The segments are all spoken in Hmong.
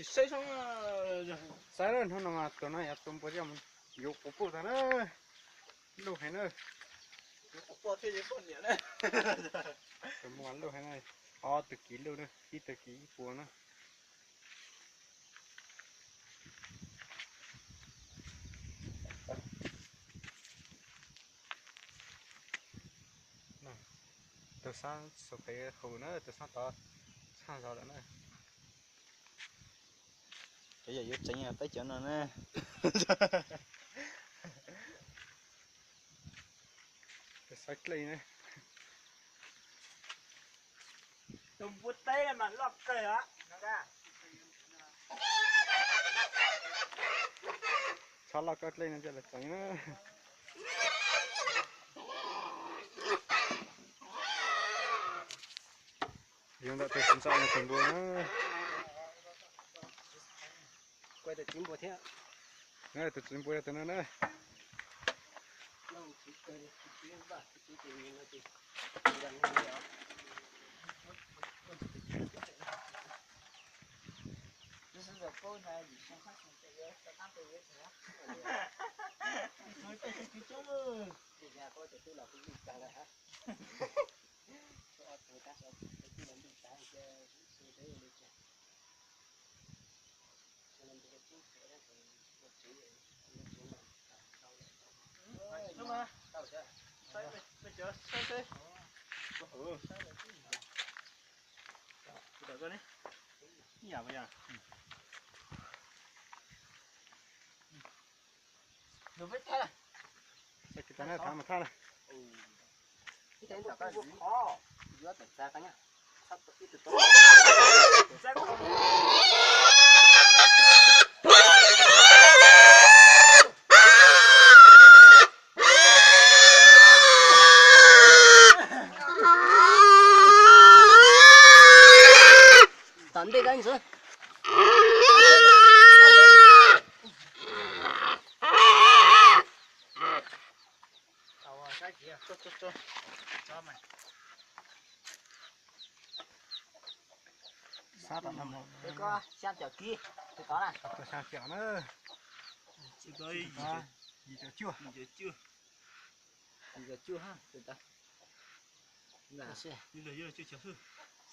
Saib, saib hnub no mas tus no yog tus npua yuav quas puj tag na. Luj heev na. Tus npua luj heev na. Ob tug kiv luj na, ib tug kiv ib puas na. Tus sab xu pem hu na, tus sab tod tshaj zog lawm na. Cov yog yuav tseev peb cov no na. Tus sab dlej na. Tus npua teb mas loj kawg os. Txhob loj koj dlej no coj los tseev na. Yuav ntawm tus txiv ntxawm no tus npua na. Tus txiv npua yog tus no na. Tom ntej koj ntxuav. Sab tom no mus. Xya caum kib, tus tod na. Tus xya caum na. Yim caum cuaj. Yim caum cuaj.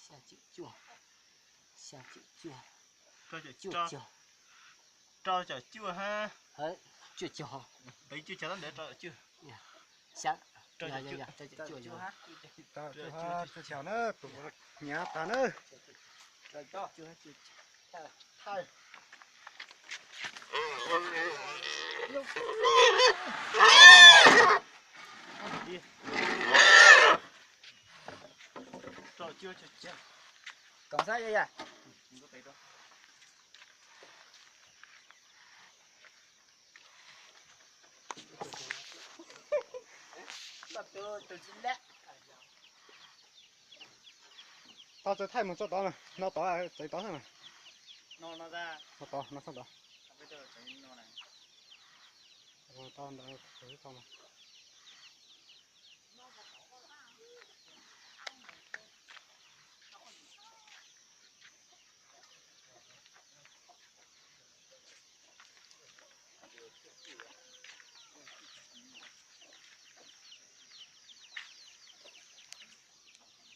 Xya caum cuaj. Xya caum cuaj. Cuaj caum cuaj. Rau caum cuaj ha. Cuaj caum. Ntawd cuaj caum tab ntawd rau caum cuaj. Rau caum cuaj. Cuaj caum na, tus nyav tag na. Koom xab ya ya. Tau txawm thaij mus txoj tod na, no tod txawv tod na. No tod, no txoj tod. Tau ntawd tau.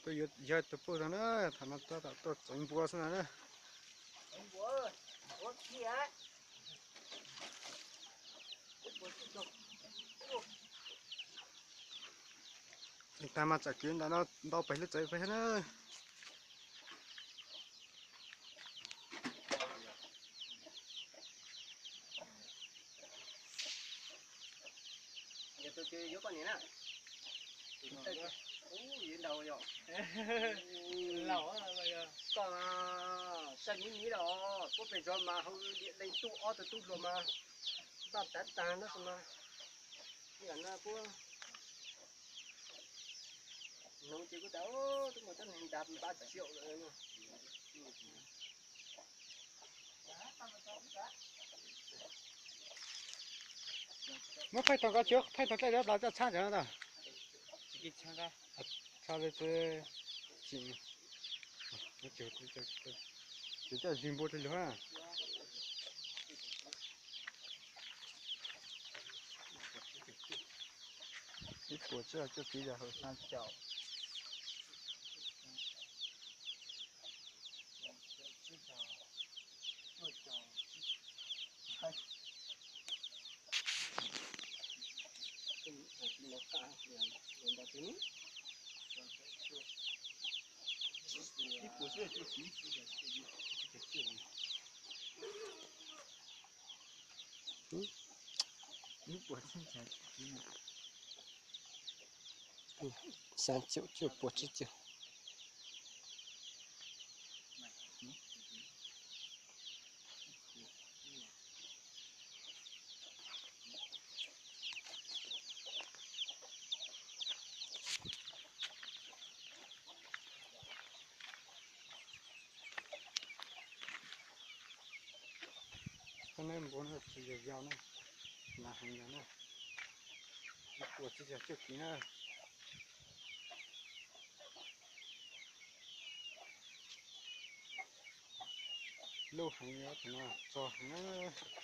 Tuaj yuav yawg tus puj tag na, thaum no tab tom tuaj txeev npua xwb na. Tag mas tsam kwv ntawm no ntau pem lub tsev peb na. Yog tus twg yuav koj niam na? Ub, yog ntau yom. Koj sai miv miv los, puab pem zov mas hauv Diam Leej tuaj ob tug tub hluas mas npaj tav tag no mas. Ib yam no puab noog ces kuv tas, tub muaj cov neeg nrad npaj tsiaum lawm no. Muab phaij tau koj tsis, phaij tau dlej rau plaws coj tshab ntawd no. Tshab li tsis, tsis, Ces coj zis npua rau lawm. Ib puas tsib caug cuaj kiv yog hauv xya caum. Ib puas tsib caug cuaj kiv. Ib puas tsib caug cuaj kiv. Xya caum cuaj puas tsib caug. Koj neb npua no tsis yog yau na, nas heev yog na. Ib puas tsib caug cuaj kiv na. Lub heev yog tus no txog heev na.